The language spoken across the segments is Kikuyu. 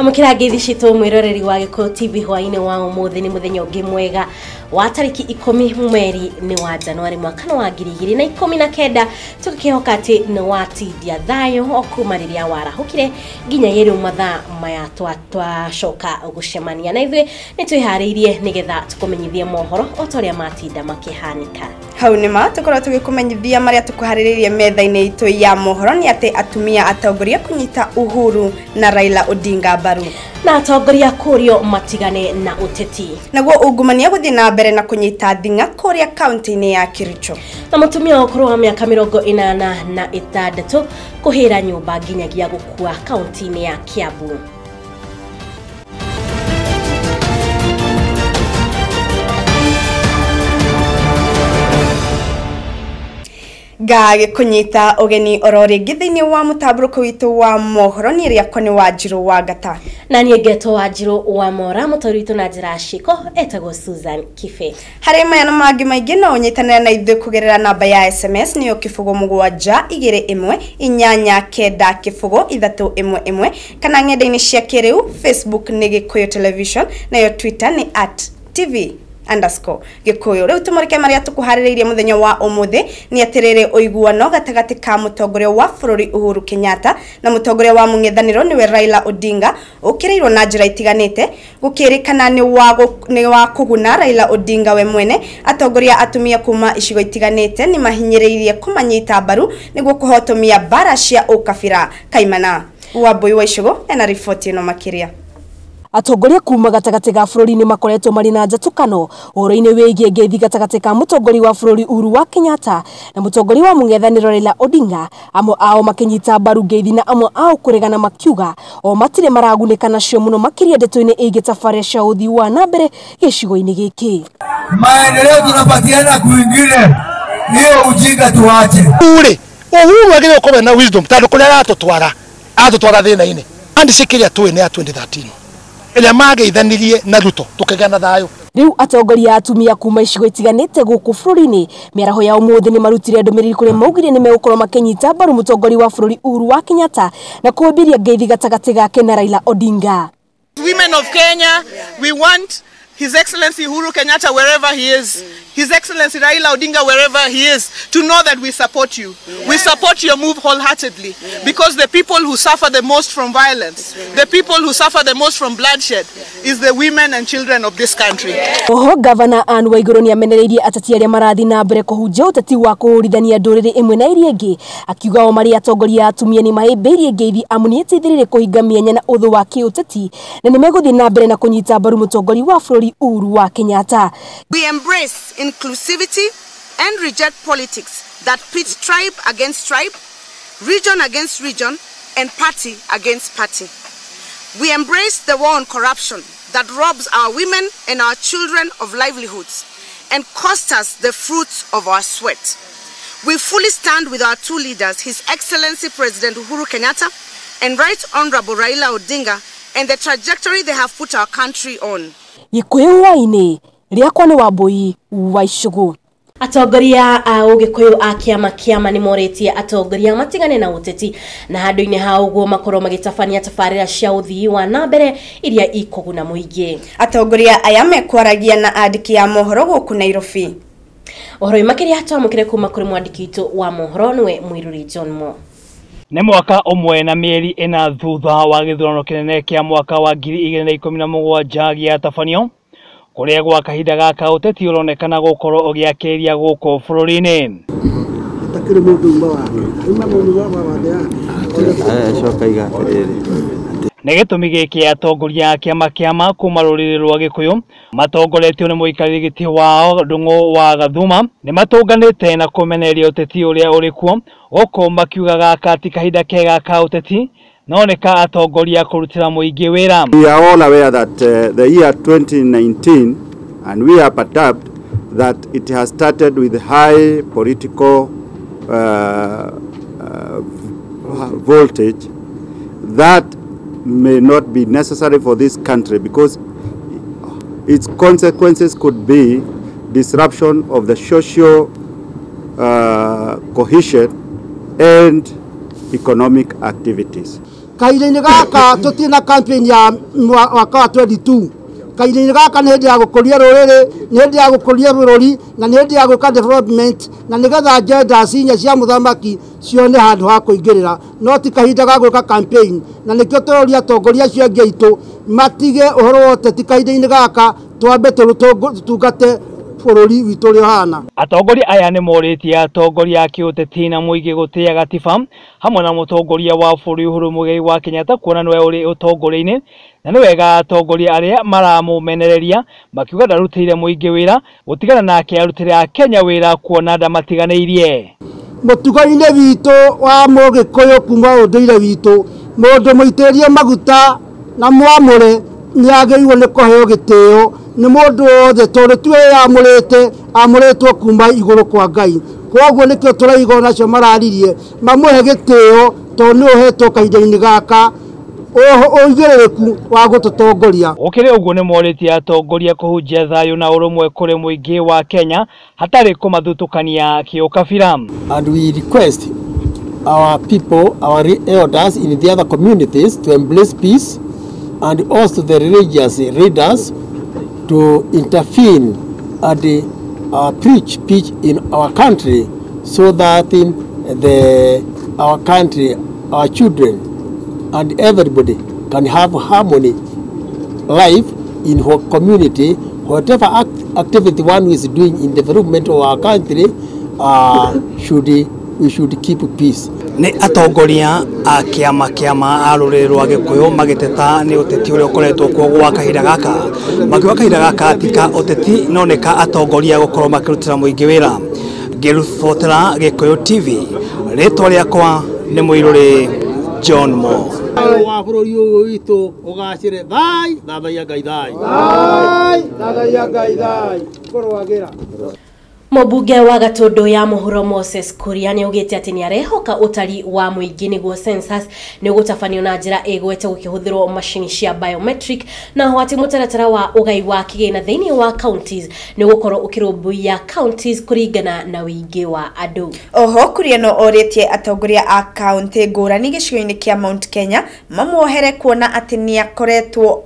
Amũkĩra ngeithi citũ mwĩroreri wa Gĩkũyũ TV hwainĩ wa ũmũthĩ nĩ mũthenya ũngĩ mwega wa tarĩki 10 mweri nĩ wa Januari mwaka wa 2019 tũgĩkĩhoka atĩ nĩ watindia thayũ o kuma rĩrĩa warahũkire nginya rĩu mathaa maya twacoka gũcemania na ithuĩ nĩ twĩharĩirie nĩgetha tũkũmenyithie mohoro o ta ũrĩa matinda makĩhanĩka. Hau nĩ ma tũkorwo tũgĩkũmenyithia marĩa tũkũharĩrĩirie metha-inĩ itũ ya mohoro nĩ atĩ atumia atongoria kũnyita Uhuru na Raila Odinga mbaru na atongoria kũrio matigane na ũteti, naguo ungumania gũthiĩ na mbere na kũnyita thing'a kũrĩa kaunti-inĩ ya Kericho, na mũtumia wa ũkũrũ wa mĩaka 86 kũhĩra nyũmba nginyagia gũkua kaunti-inĩ ya Kiambu. Ngagĩ kũnyita ũgeni oro rĩngĩ thĩinĩ wa mũtambũrũko witũ wa mohoro nĩ rĩakwa nĩ Wanjirũ wa Ngata na niĩ ngetwo Wanjirũ wa Mora. Mũtwari witũ na njĩra ciko etagwo Susan Kibe. Harĩ maya na mangĩ maingĩ no ũnyitanĩre na ithuĩ kũgerera namba ya SMS nĩyo 0 7 2 1 8 9 0 3 1 1 kana ng'enda-inĩ cia kĩrĩu Facebook nĩ Gĩkũyũ Television nayo Twitter nĩ @tv_Gĩkũyũ. Rĩu tũmũrĩke marĩa tũkũharĩrĩirie mũthenya wa ũmũthĩ nĩ atĩrĩrĩ ũiguano gatagatĩ ka mũtongoria wa bũrũri Uhuru Kenyatta na mũtongoria wa mũng'ethanĩro nĩwe Raila Odinga ũkĩrĩirwo na njĩra itiganĩte gũkĩrĩkana nĩ wa kũguna Raila Odinga we mwene. Atongoria atumia kuma icigo itiganĩte nĩ mahinyĩrĩirie kũmanyita mbaru nĩguo kũhotomia mbara cia ũkabira. Kaimana Wambui wa Icũgũ ena riboti ĩno makĩria. Atongoria kuma gatagatĩ ga bũrũri nĩ makoretwo marĩ na njatũkano ũhoro-inĩ wĩgiĩ ngeithi gatagatĩ ka mũtongoria wa bũrũri Uhuru wa Kenyatta na mũtongoria wa mũng'ethanĩro Raila Odinga, amwe ao makĩnyita mbaru ngeithi na amwe ao kũregana makiuga o matirĩ maragunĩka nacio mũno makĩria ndeto-inĩ ĩgiĩ tabarĩra cia ũthii wa na mbere gĩcigo-inĩ gĩkĩ. Maendeleo tunapatiana kwingine, hiyo ujinga tuache. Ure Uhuru agĩrĩirwo gũkorwo na wisdom tondũ kũrĩa aratũtwara atũtwara thĩna-inĩ. Handshake ĩrĩa tũĩ nĩ ya 2013 ĩrĩa mageithanirie na Ruto tukĩgĩa na thayũ. Rĩu atongoria atumia kuma icigo itiganĩte gũkũ bũrũri-inĩ mĩaraho ya ũmũthĩ nĩ marutire ndũmĩrĩri kũrĩa maugire nĩ megũkorwo makĩnyita mbaru mũtongoria wa bũrũri Uhuru wa Kenyatta na kũhĩmbĩria ngeithi gatagatĩ gake na Raila Odinga. Women of Kenya, we want His Excellency Uhuru Kenyatta wherever he is, His Excellency Raila Odinga wherever he is, to know that we support you. Yeah. We support your move wholeheartedly, yeah. Because the people who suffer the most from violence, yeah. The people who suffer the most from bloodshed, yeah. Is the women and children of this country. Yeah. Oho Governor Anne Waiguru nĩ amenereirie ateti arĩa marathiĩ na mbere kũhunjia ũteti wa kũhũrithania ndũrĩrĩ ĩmwe na ĩrĩa ĩngĩ, akiuga o marĩ atongoria atumia nĩ mahĩmbĩirie ngeithi amu nĩ ĩteithĩrĩirie kũhinga mĩanya na ũthũ wa kĩũteti na nĩ megũthiĩ na mbere na kũnyita mbaru mũtongoria wa bũrũri Uhuru wa Kenyatta. We embrace inclusivity and reject politics that pit tribe against tribe, region against region, and party against party. We embrace the war on corruption that robs our women and our children of livelihoods and costs us the fruits of our sweat. We fully stand with our two leaders, His Excellency President Uhuru Kenyatta and Right Honorable Raila Odinga, and the trajectory they have put our country on. Gĩkũyũ hwainĩ rĩakwa nĩ Wambui wa Icũgũ. Atongoria a Ũgĩkũyũ a kĩama kĩama nĩ morĩtie atongoria matigane na ũteti na handũ-inĩ ha ũguo makorwo magĩtabania tabarĩra cia ũthii wa na mbere iria ikũguna mũingĩ. Atongoria aya mekwaragia na andĩki a mohoro gũkũ Nairobi. Ũhoro ũyũ makĩria twamũkĩre kuma kũrĩ mwandĩki witũ wa mohoro nĩwe Mwiruri John Mo. Nĩ mwaka ũmwe na mĩeri ĩna thutha wa gĩthurano kĩnene kĩa mwaka wa 2017 gĩatabanio kũrĩa gwa kahinda gaka ũteti ũronekana gũkorwo ũgĩakĩria gũkũ bũrũri-inĩ. Nĩ gĩtũmi gĩkĩ atongoria a kĩama kĩama kuma rũrĩrĩ rwa Gĩkũyũ matongoretio nĩ mũikarĩri gĩtĩ wao Ndung'u wa Gathuma nĩ matũnganĩte na kũmenereria ũteti ũrĩa ũrĩ kuo gũkũ makiuga gaka ti kahinda kega ka ũteti no nĩ ka atongoria kũrutĩra mũingĩ wĩra. We are all aware that the year 2019, and we are perturbed that it has started with high political voltage that may not be necessary for this country because its consequences could be disruption of the social cohesion and economic activities. Kahinda-inĩ gaka tũtirĩ na campaign ya mwaka wa 22. Kahinda-inĩ gaka nĩ hĩndĩ ya gũkũria rũrĩrĩ, nĩ hĩndĩ ya gũkũria bũrũri, na nĩ hĩndĩ ya gwĩka development, na nĩgetha agenda cinya cia mũthamaki cione handũ ha kũingĩrĩra, no ti kahinda ga gwĩka campaign. Na nĩkĩo tũroria atongoria acio angĩ aitũ matige ũhoro wa ũteti kahinda-inĩ gaka, twambe tũtungate bũrũri witũ ũrĩa ũhana. Atongoria aya nĩ morĩtie atongoria a kĩũteti na mũingĩ gũtĩa gatiba hamwe na mũtongoria wa bũrũri Uhuru Muigai wa Kenyatta kuona nĩwe ũrĩ ũtongoria-inĩ, na nĩ wega atongoria arĩa maramũmenereria makiuga ndarutĩire mũingĩ wĩra gũtigana nake arutĩre Akenya wĩra kuona ndamatiganĩirie. Mũtugo-inĩ witũ wa mũgĩkũyũ kuma ũndũire witũ, mũndũ mũitĩrĩrie maguta na mwamũre nĩ agĩrĩirwo nĩ kũheo gĩtĩo nĩ mũndũ wothe, tondũ tiwe wĩyamũrĩte, amũrĩtwo kuma igũrũ kwa Ngai. Koguo nĩkĩo tũraiga onacio mararirie mamũhe gĩtĩo, tondũ nĩ ũhetwo kahinda-inĩ gaka ũigĩrĩrĩku wa gũtũtongoria. Gũkĩrĩ ũguo nĩ morĩtie atongoria kũhunjia thayũ na ũrũmwe kũrĩ mũingĩ wa Kenya hatarĩ kũmathutũkania kĩũkabira. And we request our people, our elders in the other communities to embrace peace, and also the religious leaders to intervene and preach peace in our country, so that in our country, our children and everybody can have harmony life in our community. Whatever activity one is doing in development of our country, we should keep peace. Nĩ atongoria a kĩama kĩama a rũrĩrĩ rwa Gĩkũyũ magĩteta nĩ ũteti ũrĩa ũkoretwo kuo gwa kahinda gaka, makiuga kahinda gaka ti ka ũteti no nĩ ka atongoria gũkorwo makĩrutĩra mũingĩ wĩra. Ngĩribotera Gĩkũyũ TV, rĩtwa rĩakwa nĩ Mũirũrĩ John Mo. Wa bũrũri ũyũ witũ ũgacĩre. Thai thathaiya Ngai thai. Thai thathaiya Ngai thai. Kũrũagĩra. Mũmbunge wa Gatũndũ ya mũhuro Moses Kuria nĩ augĩte atĩ nĩ arehoka ũtari wa mũingĩ nĩguo census nĩ ũgũtabanio na njĩra ĩgwete gũkĩhũthĩrwo macini cia biometric, na ho atĩ mũtaratara wa ũgai wa kĩgĩna thĩinĩ wa counties nĩ ũgũkorwo ũkĩrũmbũiya counties kũringana na ũingĩ wa andũ. Oho Kuria no orĩtie atongoria a kaunti ngũrani gĩcigo-inĩ kĩa Mount Kenya mamuohere kuona atĩ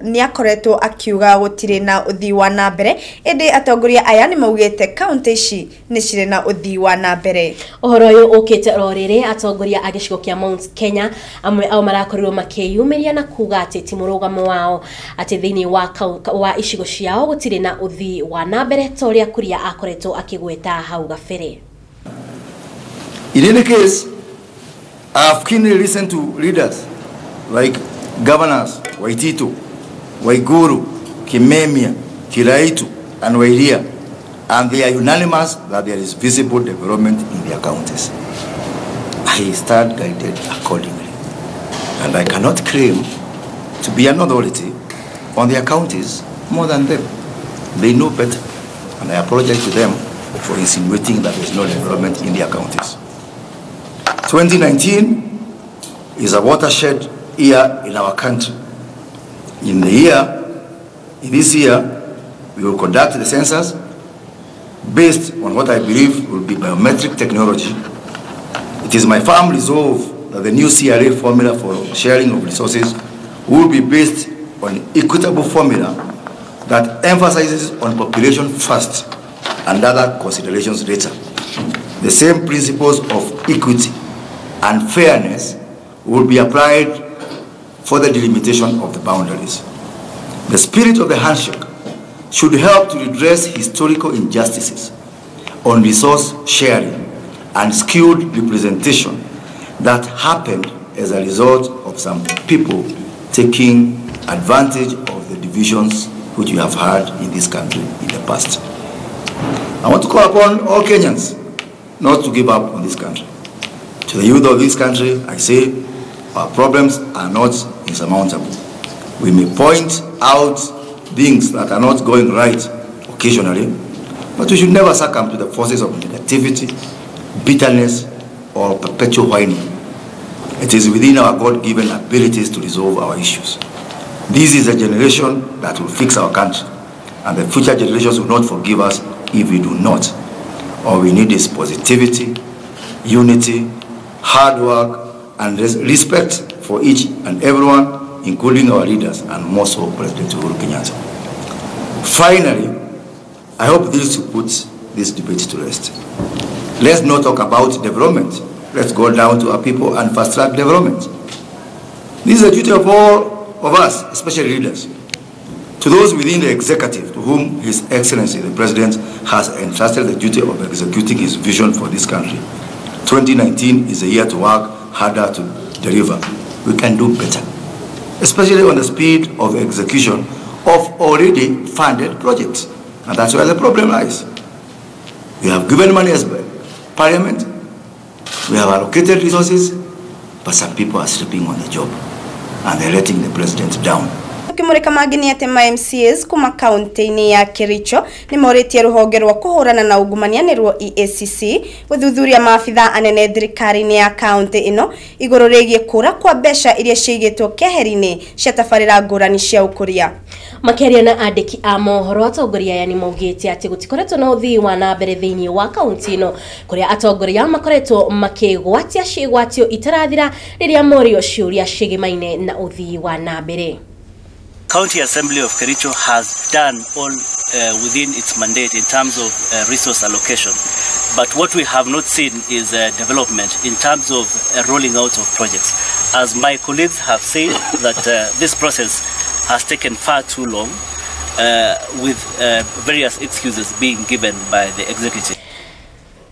nĩakoretwo akiuga gũtirĩ na ũthii wa na mbere, ĩndĩ atongoria aya nĩ maugĩte kaunti ici nĩ cirĩ na ũthii wa na mbere. Ũhoro ũyũ ũkĩte oro rĩrĩ atongoria a gĩcigo kĩa Mount Kenya amwe ao marakorirwo makĩyumĩria na kuga atĩ ti mũrũgamo wao atĩ thĩinĩ wa icigo ciao gũtirĩ na ũthii wa na mbere ta ũrĩa Kuria akoretwo akĩgweta hau gabere. In any case, I have keenly listened to leaders like governors Waititu, Waiguru, Kimemia, Kiraitu, and Wairia, and they are unanimous that there is visible development in their counties. I stand guided accordingly, and I cannot claim to be an authority on their counties more than them. They know better, and I apologize to them for insinuating that there is no development in their counties. 2019 is a watershed year in our country. In this year, we will conduct the census based on what I believe will be biometric technology. It is my firm resolve that the new CRA formula for sharing of resources will be based on equitable formula that emphasizes on population first and other considerations later. The same principles of equity and fairness will be applied for the delimitation of the boundaries. The spirit of the handshake should help to redress historical injustices on resource sharing and skewed representation that happened as a result of some people taking advantage of the divisions which we have had in this country in the past. I want to call upon all Kenyans not to give up on this country. To the youth of this country, I say, our problems are not insurmountable. We may point out things that are not going right occasionally, but we should never succumb to the forces of negativity, bitterness, or perpetual whining. It is within our God-given abilities to resolve our issues. This is a generation that will fix our country, and the future generations will not forgive us if we do not. All we need is positivity, unity, hard work, and respect for each and everyone, including our leaders and more so President Uhuru Kenyatta. Finally, I hope this puts this debate to rest. Let's not talk about development. Let's go down to our people and fast-track development. This is a duty of all of us, especially leaders. To those within the executive, to whom His Excellency the President has entrusted the duty of executing his vision for this country, 2019 is a year to work harder to deliver. We can do better, especially on the speed of execution of already funded projects. And that's where the problem lies. We have given money as Parliament, we have allocated resources, but some people are sleeping on the job and they're letting the president down. Tukimurika mangĩ nĩ atĩ ma MCAs kuma kaunti-inĩ ya Kericho nĩ morĩtie rũhonge rwa kũhũrana na ungumania nĩruo EACC gũthuthuria maabitha anene thirikari-inĩ ya kaunti ĩno igũrũ rĩgiĩ kũra kwa mbeca iria ciigĩtwo keheri-inĩ cia tabarĩra ngũrani cia ũkũria. Makĩaria na andĩki a mohoro, atongoria aya nĩ maugĩte atĩ gũtikoretwo na ũthii wa na mbere thĩinĩ wa kaunti ĩno, kũrĩa atongoria makoretwo makĩgwatia ciĩgwatio itarathira rĩrĩa morio ciũria ciĩgĩmaine na ũthii wa na mbere. County Assembly of Kericho has done all within its mandate in terms of resource allocation, but what we have not seen is development in terms of rolling out of projects. As my colleagues have said, that this process has taken far too long, with various excuses being given by the executive.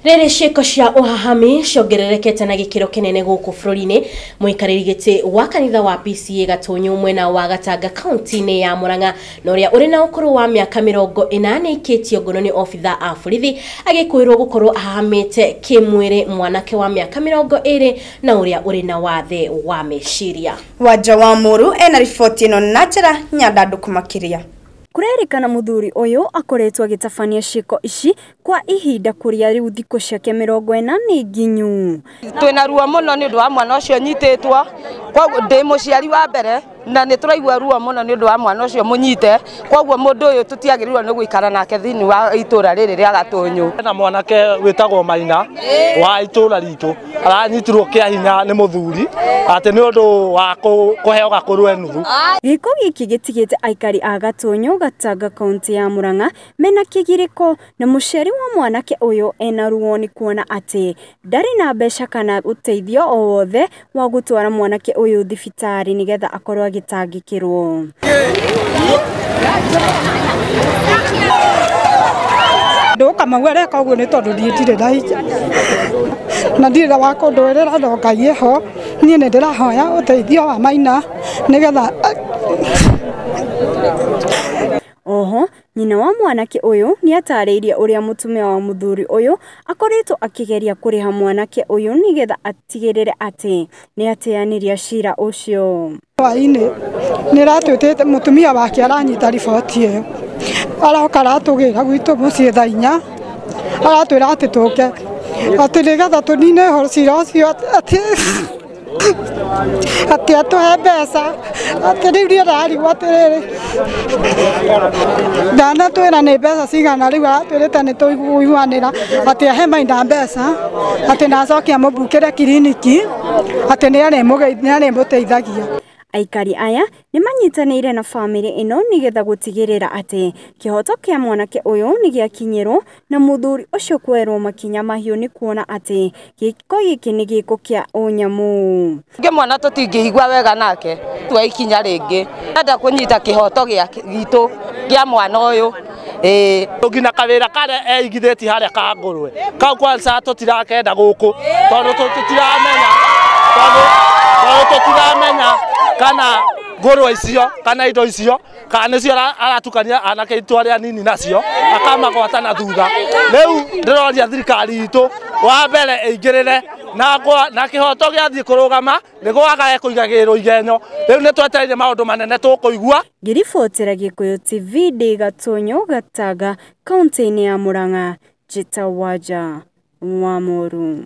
Rĩrĩ ciĩko cia ũhahami ciongererekete na gĩkĩro kĩnene gũkũ bũrũri-inĩ. Mũikarĩri gĩtĩ wa kanitha wa PCEA Gatũnyũ mwena wa Gatanga kaunti-inĩ ya Murang'a na ũrĩa ũrĩ na ũkũrũ wa mĩaka 40 nĩaikĩtio ngono nĩ obitha a borithi agĩkwĩrwo gũkorwo ahahamĩte kĩmwĩrĩ mwanake wa mĩaka 20 na ũrĩa ũrĩ na wathe wa meciria. Wanja wa Mũru ena riboti ĩno na njĩra nyandandũku makĩria. Kurerikana muthuri uyu akoretwo agitabania ciiko ici kwa ihinda kuria riu thikũ ciake 40 nĩ nginyu. Twina ruo muno ni undu wa mwana ucio nyititwo, koguo ndi muciari wa mbere na ni turaigua ruo muno ni undu wa mwana ucio munyite, koguo mundu uyu tutiagiriirwo ni guikara nake thiini wa itura riri ria Gatunyu. Na mwanake witagwo Maina wa itura ritu aranyitirwo kia hinya ni muthuri ati ni undu wa kuheo gakuru nuthu. Gĩko gĩkĩ gĩtigĩte aikari a Gatunyu Gatanga kaunti ya Murang'a mena kĩgirĩko na mũciari wa mwanake ũyũ ena ruo nĩ kuona atĩ ndarĩ na mbeca kana ũteithio o wothe wa gũtwara mwanake ũyũ thibitarĩ nĩgetha akorwo agĩtangĩkĩrwo. Ndoka mau areka ũguo nĩ tondũ niĩ ndirĩ na hinya na ndirĩ na wa kũndũĩrĩra no Ngai eho. Niĩ nĩ ndĩrahoya ũteithio wa Maina nĩgetha. Oho nyina wa mwanake ũyũ nĩatarĩirie ũrĩa mũtumia wa mũthuri ũyũ akoretwo akĩgeria kũrĩha mwanake ũyũ nĩgetha atigĩrĩre atĩ nĩateanĩria cira ũcio. Hwaĩ-inĩ nĩratwĩtĩte mũtumia wake aranyita riboti ĩyo, aroka aratũgĩra gwitũ mũciĩ thaa 4, aratwĩra atĩ tũke atĩ nĩgetha tũnine cira ũcio, atĩ atũhe mbeca, atĩ rĩu niĩ ndarigwo atĩrĩrĩ, ndanatwĩra nĩ mbeca cigana, rĩu aratwĩrĩte nĩ tũiguanĩra atĩ ahe Maina mbeca, atĩ na acoke amũmbukĩre kiriniki, atĩ nĩ arĩmũteithagia. Aikari aya nĩ manyitanĩire na bamĩrĩ ĩno nĩgetha gũtigĩrĩra atĩ kĩhoto kĩa mwanake ũyũ nĩ gĩakinyĩrwo na mũthuri ũcio kwerwo makinya mahiũ nĩ kuona atĩ gĩko gĩkĩ nĩ gĩko kĩa ũnyamũ. Ngĩ mwana tũtingĩigua wega nake tua ikinya rĩngĩ, enda kũnyita kĩhoto gitũ kĩa mwana ũyũ. Nginya kawĩra karĩa eigithĩtie harĩa ka ngũrwe kau kwanza tũtirakenda gũkũ tondũ tũtiramenya kana ngũrwe icio kana indo icio kana nĩcio aratukania anake aitũ arĩa anini nacio akamagwata na thutha. Rĩu ndĩroria thirikari itũ wa mbere ĩingĩrĩre na kĩhoto gĩathiĩ kũrũgama nĩgwagae kũigagĩrĩrwo igenyo. Rĩu nĩtwetereire maũndũ manene tũkũigua. Ngĩribotera Gĩkũyũ TV ndĩ Gatunyu Gatanga kaunti-inĩ ya Murang'a, Njĩta Wanja wa Mũru.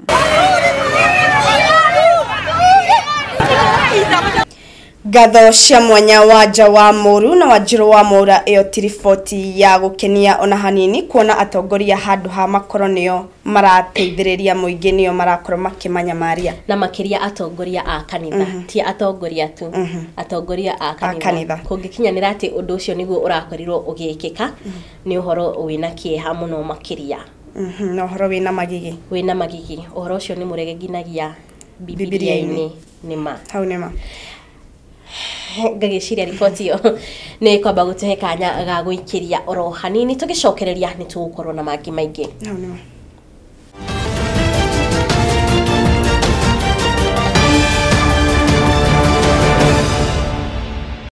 Ngatho cia mwanya wanja wa Mũru na Wanjirũ wa Mwaura. Ĩyo ti riboti ya gũkenia ona hanini, kuona atongoria handũ ha makorwo nĩo marateithĩrĩria mũingĩ, nĩo marakorwo makĩmanyamaria. Na makĩria atongoria a kanitha. Ti atongoria tu, atongoria a kanitha. Kanitha. Kũngĩkinyanĩra atĩ ũndũ ũcio nĩguo ũrakorirwo ũgĩkĩka, nĩ ũhoro wĩna kĩeha mũno makĩria. Na ũhoro wĩna magigi. Wĩna magigi. Ũhoro ũcio nĩ mũrege nginagia Bibilia-inĩ nĩ ma. Hau nĩ ma. Ngagĩciria riboti ĩyo nĩ kwamba gũtũhe kanya ga gũikĩria oro hanini, tũgĩcokereria nĩ tũgũkorwo na mangĩ maingĩ. Hau nĩ ma.